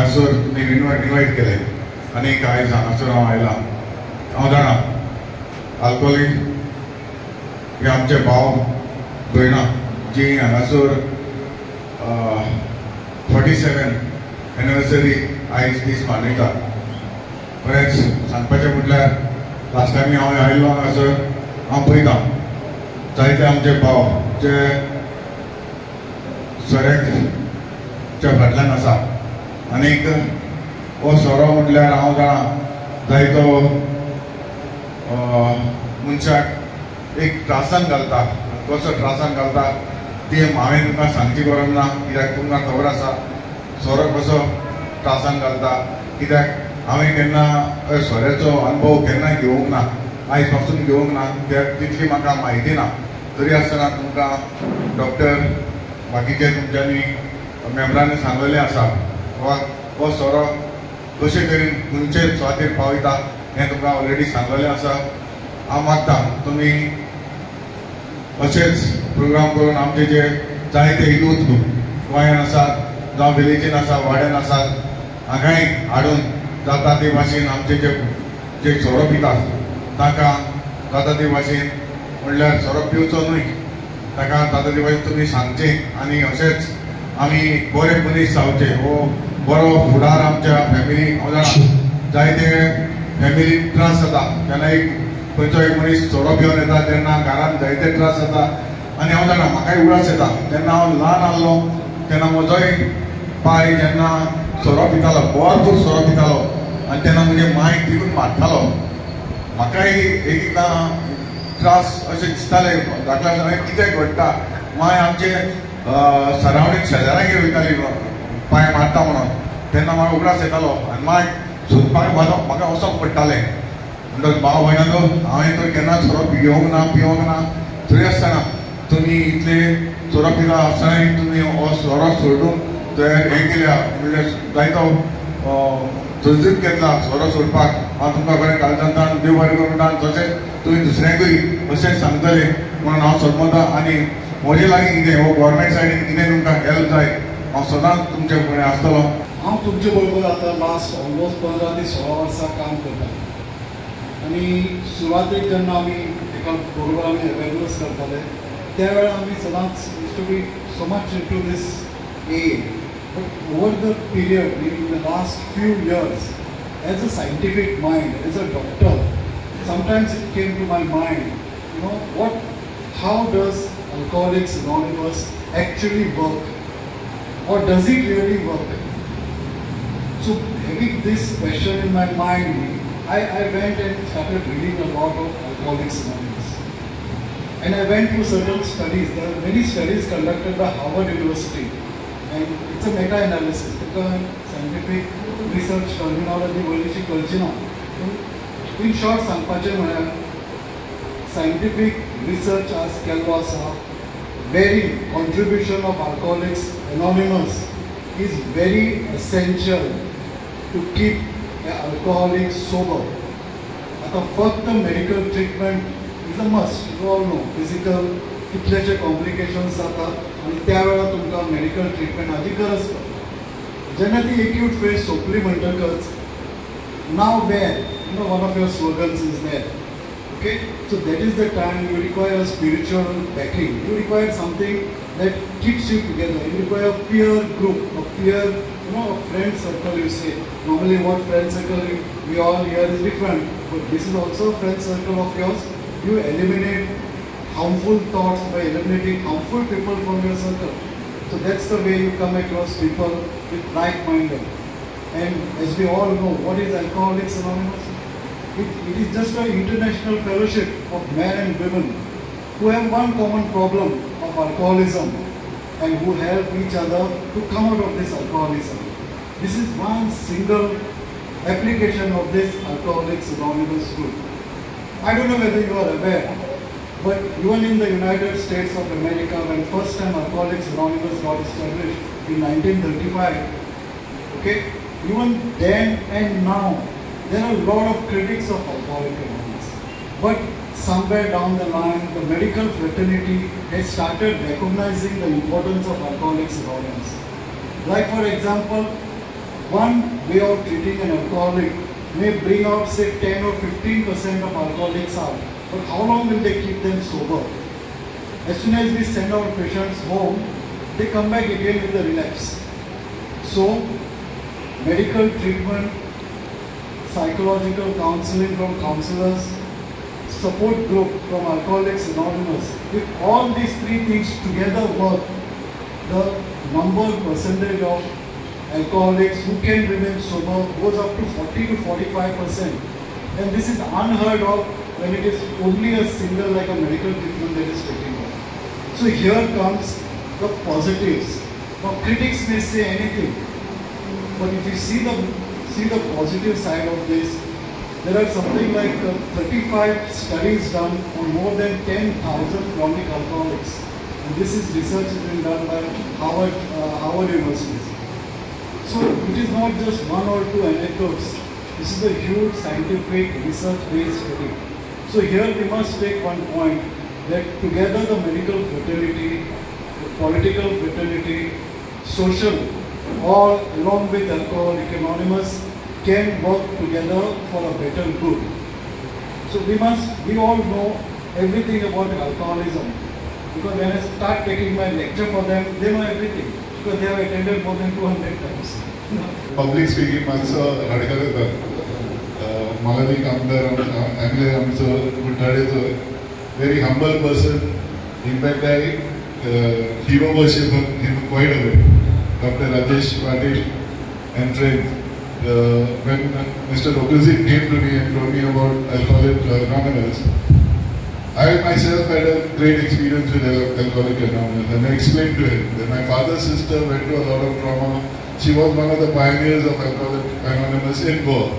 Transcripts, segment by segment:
हांगासर तुमी इनवायट केलें आनी आयज हांगासर हांव आयला. हांव जाणा आल्कोहोलीक हे आमचे भाव भयणां जी हांगासर 47 एनिवर्सरी आयज दीस मनयता. बरेंच सांगपाचें म्हटल्यार लास्ट टायम हांव आयिल्लो हांगासर हांव पळयता जायते आमचे भाव जे सोऱ्याच्या फाटल्यान आसा आनीक हो सोरो म्हटल्यार हांव जाणा जायतो मनशाक एक त्रासान घालता. कसो त्रासान घालता ती हांवें तुमकां सांगची गरज ना, कित्याक तुमकां खबर आसा सोरो कसो त्रासान घालता. कित्याक हांवें केन्ना सोऱ्याचो अनुभव केन्ना घेवंक ना, आयज पासून घेवंक ना, कित्याक तितली म्हाका म्हायती ना. तरी आसतना तुमकां डॉक्टर बाकीचे तुमच्यांनी मेम्बरांनी सांगलेलें आसा वा हो सोरो कशे तरेन खंयचे सुवातेर पावयता हें तुमकां ऑलरेडी सांगलेलें आसा. हांव मागता तुमी अशेंच प्रोग्राम करून आमचे जे जायते यूथ गोंयान आसात जावं विलेजीन आसा वाड्यान आसात हांगाय हाडून जाता ते भाशेन आमचे जे जे सोरो पितात तांकां जाता ते भाशेन म्हणल्यार सोरो पिवचो न्हय, ताका जाता ते भाशेन तुमी सांगचें आनी अशेंच आमी बरे मनीस जावचे. हो बरो फुडार आमच्या फॅमिलीक. हांव जाणा जायते फॅमिलीक त्रास जाता तेन्ना एक खंयचो एक मनीस सोरो पिवन येता तेन्ना घरान जायते त्रास जाता. आनी हांव जाणा म्हाकाय उगडास येता जेन्ना हांव ल्हान आसलो तेन्ना म्हजोय पाय जेन्ना सोरो पितालो, भरपूर सोरो पितालो आनी तेन्ना म्हजे मांयक तिगून मारतालो. म्हाकाय एक एकदां त्रास अशें दिसताले धाकल्या कितें घडटा. मांय आमचे सरावंडींग शेजाऱ्यांगेर वयताली पांय मारता म्हणून, तेन्ना म्हाका उगडास येतालो आनी मांय सोदपाक म्हाका वचोंक पडटालें. म्हणटकच भाव भयणांनो हांवें तर केन्ना सोरो घेवंक ना पिवंक ना, तरी आसतना तुमी इतले सोरो पिता आसतनाय तुमी हो सोरो सोडून तयार हें केल्या म्हणल्यार जायतो तजवीज घेतला सोरो सोडपाक. हांव तुमकां बरें काळजांतल्यान देव बरें करूं म्हणटा, तशेंच तुमी दुसऱ्यांकूय अशेंच सांगतले म्हणून हांव समजता. आनी म्हजे लागीं कितें हो गव्हर्मेंट सायडीन कितें तुमकां हेल्प जाय हांव सदांच तुमचे फुडें आसतलो. हांव तुमचे बरोबर आतां लास्ट ऑलमोस्ट 15 ते 16 वर्सां काम करता आनी सुरवातेक जेन्ना आमी एका बरोबर आमी अवेरनस करताले त्या वेळार आमी सदांच used to be so much into this a but over the period in the last few years as a scientific mind, as a doctor, sometimes it came to my mind, you know, what, how does Alcoholics Anonymous actually work, or does it really work? So having this question in my mind, I went and started reading a lot of Alcoholics Anonymous. And I went through certain studies. There are many studies conducted by Harvard University, and it's a meta-analysis. Because scientific research terminology व्हडलीशी कळची ना. In short सांगपाचें म्हळ्यार scientific research आज केल्लो आसा very contribution of Alcoholics Anonymous is very essential to keep a alcoholic sober. आतां फक्त medical treatment is a must, you all know. Physical कितलेशे complications जातात आनी त्या वेळार तुमकां मेडिकल ट्रिटमेंटाची गरज पडटा. जेन्ना ती एक्यूट फेज सोंपली म्हणटकच now where you know one of your slogans is there, okay? So that is the time you require spiritual backing, you require something that keeps you together, you require a peer group, a peer, you know, a friend circle. You say normally what friend circle we all hear is different, but this is also a friend circle of yours. You eliminate harmful thoughts by eliminating harmful people from your circle. So that's the way you come across people with like-minded. And as we all know, what is Alcoholics Anonymous? It is just an international fellowship of men and women who have one common problem of alcoholism and who help each other to come out of this alcoholism. This is one single application of this Alcoholics Anonymous group. I don't know whether you are aware, but even in the United States of America, when first time Alcoholics Anonymous got established in 1935, okay, even then and now, there are a lot of critics of Alcoholics Anonymous. But somewhere down the line, the medical fraternity has started recognizing the importance of Alcoholics Anonymous. Like for example, One way of treating an alcoholic may bring out say 10 or 15% of alcoholics out, but how long will they keep them sober? As soon as we send our patients home, they come back again with the relapse. So, medical treatment, psychological counseling from counselors, support group from Alcoholics Anonymous, if all these three things together work, the number percentage of alcoholics who can remain sober goes up to 40 to 45%. And this is unheard of when it is only a single, like a medical treatment that is taken off. So here comes the positives. Now critics may say anything, but if you see the positive side of this, there are something like 35 studies done on more than 10,000 chronic alcoholics. And this is research has been done by Harvard University. So it is not just one or two anecdotes. This is a huge scientific research-based study. So here we must take one point that together the medical fraternity, the political fraternity, social, all along with Alcoholics Anonymous can work together for a better good. So we all know everything about alcoholism, because when I start taking my lecture for them, they know everything, because they have attended more than 200 times. Public speaking मातसो हडकर येता. मालदीक आमदार आमले आमचो कुठ्ठाळेचो very humble person. In fact I hero worship him quite a bit. Doctor Rajesh Patil and friends. When Mr. Rogozin came to me and told me about Alcoholics Anonymous, I myself had a great experience with Alcoholics Anonymous, and I explained to him that my father's sister went through a lot of trauma. She was one of the pioneers of Alcoholics Anonymous in Goa.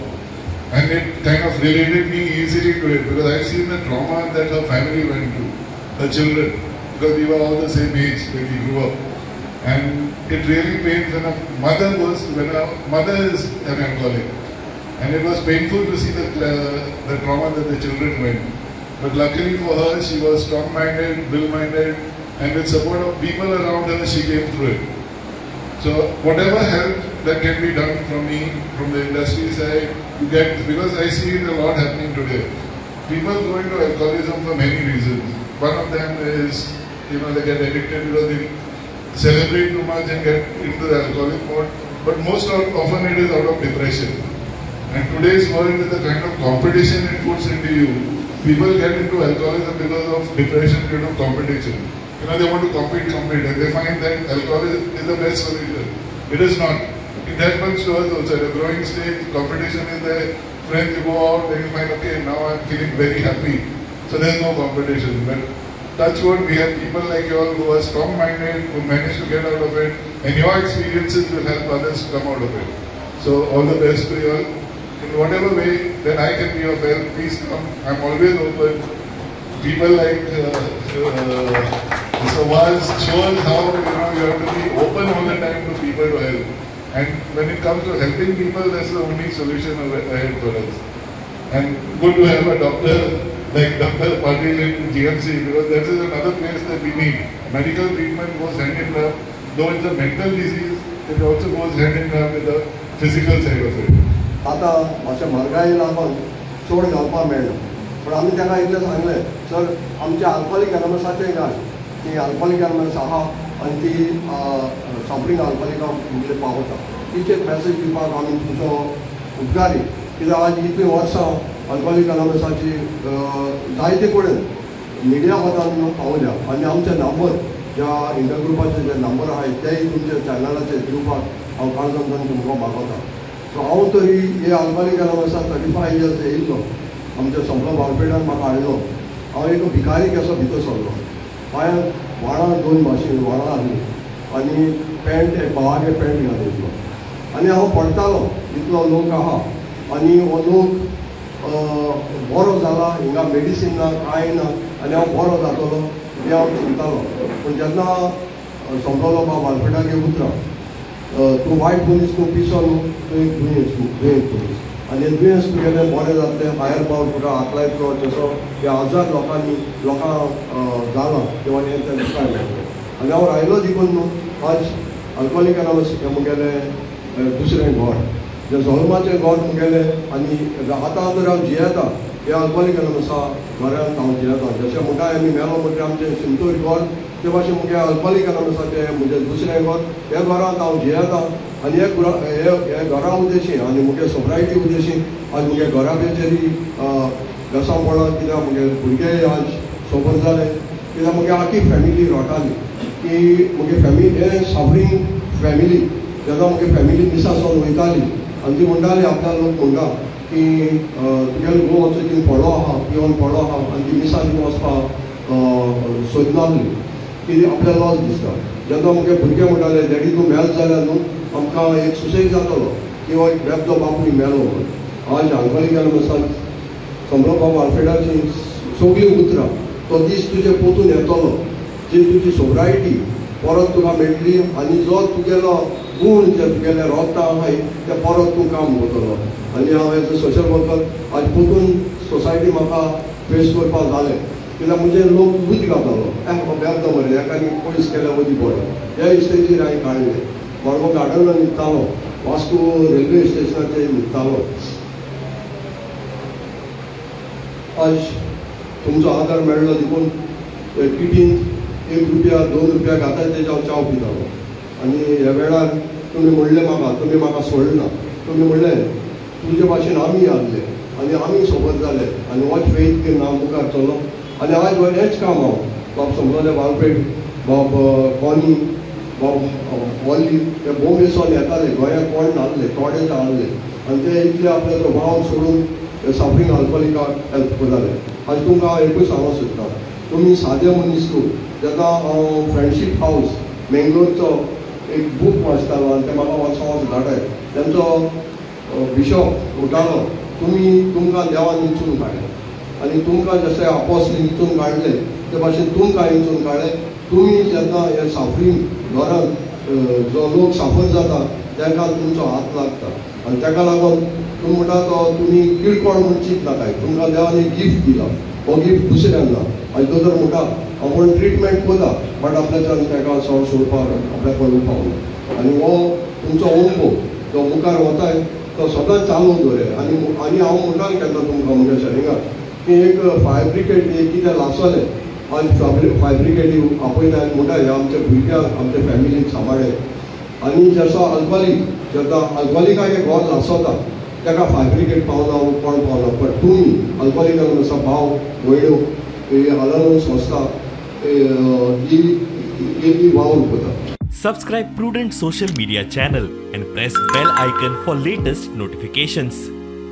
And it kind of related me easily to it, because I've seen the trauma that her family went through, her children, because we were all the same age when we grew up. And it really pains when a mother goes, when a mother is an alcoholic. And it was painful to see the trauma that the children went. But luckily for her, she was strong-minded, will-minded, and with support of people around her, she came through it. So whatever help that can be done from me, from the industry side, you get, because I see it a lot happening today. People go into alcoholism for many reasons. One of them is, you know, they get addicted because they celebrate too much and get into the alcoholic mode. But most often it is out of depression. And today's world, with the kind of competition it puts into you, people get into alcoholism because of depression due to competition. You know, they want to compete, and they find that alcoholism is the best solution. It is not. It happens to us also. At a growing stage, competition is there. Friends, you go out, then you find, okay, now I'm feeling very happy. So there's no competition. But touch wood, we have people like you all who are strong-minded, who manage to get out of it, and your experiences will help others come out of it. So all the best to you all. In whatever way that I can be of help, please come. I'm always open. People like Mr. Vaz shows how, you know, you have to be open all the time to people to help. And when it comes to helping people, that's the only solution ahead for us. And good to have a doctor like Dr. Patil in GMC, because that is another place that we need. Medical treatment goes hand in glove. Though it's a mental disease, it also goes hand in glove with the physical side of it. आतां मातशें म्हारगाय लागून चड घालपाक मेळना, पूण आमी ताका इतलें सांगलें, सर आमच्या आल्कोहोलीक एनॉनमसाचें घाल, ती आल्कोहोलीक एनॉनमस आहा आनी ती सफरींग आल्कोहोलिका म्हणजे पावता, तिचेर मॅसेज दिवपाक आमी तुमचो उपकारी. कित्याक आज इतलीं वर्सां आल्कोहोलीक एनॉनमसाची जायते कडेन मिडिया मतान पावल्या आनी आमचे नंबर ज्या इंटर ग्रुपाचे जे नंबर आहाय तेय तुमच्या चॅनलाचेर दिवपाक हांव काळजांतल्यान तुमकां मागता. सो हांव तरी हे आल्कोहोलीक एनॉनमसाक 35 इयर्स येयल्लो, आमच्या संपलो बालपेटान म्हाका हाडलो. हांव एक भिकारी कसो भितर सरलो, पांयांत व्हाळां दोन भाशेन व्हाळां आहली आनी पॅन्ट एक भावागे पॅन्ट घालिल्लो आनी हांव पडटालो इतलो लोक आहा आनी हो लोक बरो जाला, हिंगा मेडिसीन ना कांय ना आनी हांव बरो जातलो हें हांव चिंततालो. पूण जेन्ना सोंपलोलो बाब बालपेटागे उतरां, तूं वायट मनीस तूं पिसो न्हू, तूं एक दुयेंस मनीस आनी हें दुयेंस तुगेलें बरें जातलें, हायर पावर तुका आकलायतलो जसो हे हजार लोकांनी लोकांक जालां किंवा हें तें काय मेळटलें. आनी हांव रायलो देखून न्हू आज आल्कोहोलीक एनॉनमस हें मुगेलें दुसरें घर जें जल्माचें घर मुगेलें आनी आतां तर हांव जियेता हे अल्कोहोलीक एनॉनमसा घरांत हांव जियेता. जशें म्हणटा आमी मेलो म्हणटकीर आमचें शिमतोर घर ते भाशेन मुगे अल्कोहोलीक एनॉनमसाचें म्हजें दुसरें घर ह्या घरांत हांव जियेता आनी हे घरा उद्देशी आनी मुगे सोब्रायटी उद्देशी आज मुगे घराब्याचेरय बेसांव पडलां कित्याक मुगे भुरगे आज सोबत जाले कित्याक मुगे आखी फॅमिली रोटाली की मुगे फॅमिली हे सफरींग फॅमिली जेन्ना मुगे फॅमिली मिसा सोन वयताली आनी ती म्हणटाली आपल्या लोक म्हणटा की तुगेलो घोव वचून ती पडलो आहा पिवन पडलो आहा आनी ती मिसा ती वचपाक सोदनासली की आपल्या लॉस दिसता. जेन्ना मुगे भुरगे म्हणटाले डॅडी तूं मेल जाल्यार न्हू आमकां एक सुसेग जातलो किंवा एक बेबदो बापूय मेलो म्हणून. आज अल्कोहोलीक एनॉनमसान समरो बाबू आल्फ्रेडाची सगळीं उतरां तो दीस तुजे पोतून येतलो जी तुजी सोब्रायटी परत तुका मेळटली आनी जो तुगेलो गूण जे तुगेले रोगता आहाय ते परत तूं काम करतलो. आनी हांव एज अ सोशल वर्कर आज पोतून सोसायटी म्हाका फेस करपाक जालें कित्याक म्हणजे लोक उद घातालो हो बेबदो मरे हेका आनी पयस केल्यार वदी बरो ह्या स्टेजीर हांवें काडलें. मडगांव गार्डनान न्हिदतालो, वास्को रेल्वे स्टेशनाचेर न्हिदतालो. आज तुमचो आदार मेळ्ळो देखून किटीन 1 रुपया 2 रुपया घाता तेजे हांव च्याव पितालो. आनी ह्या वेळार तुमी म्हणलें म्हाका तुमी म्हाका सोडना, तुमी म्हणलें तुजे भाशेन आमी आसले आनी आमी सोबत जाले आनी वच फेथ घेवन हांव मुखार चल्लो. आनी आज हेंच काम हांव बाब समजले बालपेट बाब कॉनी बाब वॉल्ली ते बॉम्बेसून येताले गोंयांत कोण नासले थोडे आहले आनी ते इतले आपल्याचो वावर सोडून सफरींग अल्कोहोलिकाक हेल्प करताले. आज तुमकां हांव एकूच सांगूंक सोदता, तुमी सादे मनीस लोक. जेन्ना हांव फ्रेंडशीप हावस मेंगलोरचो एक बूक वाचतालो आनी ते म्हाका वचों धाडाय तेंचो बिशॉप म्हणटालो तुमी तुमकां देवान इंचून काडले आनी तुमकां जशें आपोसली इंचून काडले ते भाशेन तुमकां इंचून काडले. तुमी जेन्ना हे साफरींग घरांत जो लोक साफर जाता तांकां तुमचो हात लागता आनी ताका लागून तुमी म्हणटा तो तुमी किरकोळ म्हूण चिंत नाकाय. तुमकां देवान एक गिफ्ट दिला, हो गिफ्ट दुसऱ्यान ना. आनी दोतोर म्हणटा आपूण ट्रिटमेंट करता बट आपल्याच्यान ताका सर सोडपाक आपल्या कडून पावना. आनी हो तुमचो अणभव जो मुखार वताय तो सदांच चालू दवरे. आनी आनी हांव म्हणटा केन्ना तुमकां म्हज्या शरिराक की एक फायर ब्रिगेड एक कितें लासलें आनी फायर ब्रिगेडी आपयता आनी म्हणटा हे आमच्या भुरग्यांक आमच्या फॅमिलीक सांबाळे. आनी जसो अल्कोहोलीक जेन्ना अल्कोहोलिकाक एक घर लासता ताका फायर ब्रिगेड पावना कोण पावना, बट तुमी अल्कोहोलिकान आसा भाव भयण्यो अलानून संस्था ही वावर करता. Subscribe Prudent social media channel and press bell icon for latest notifications.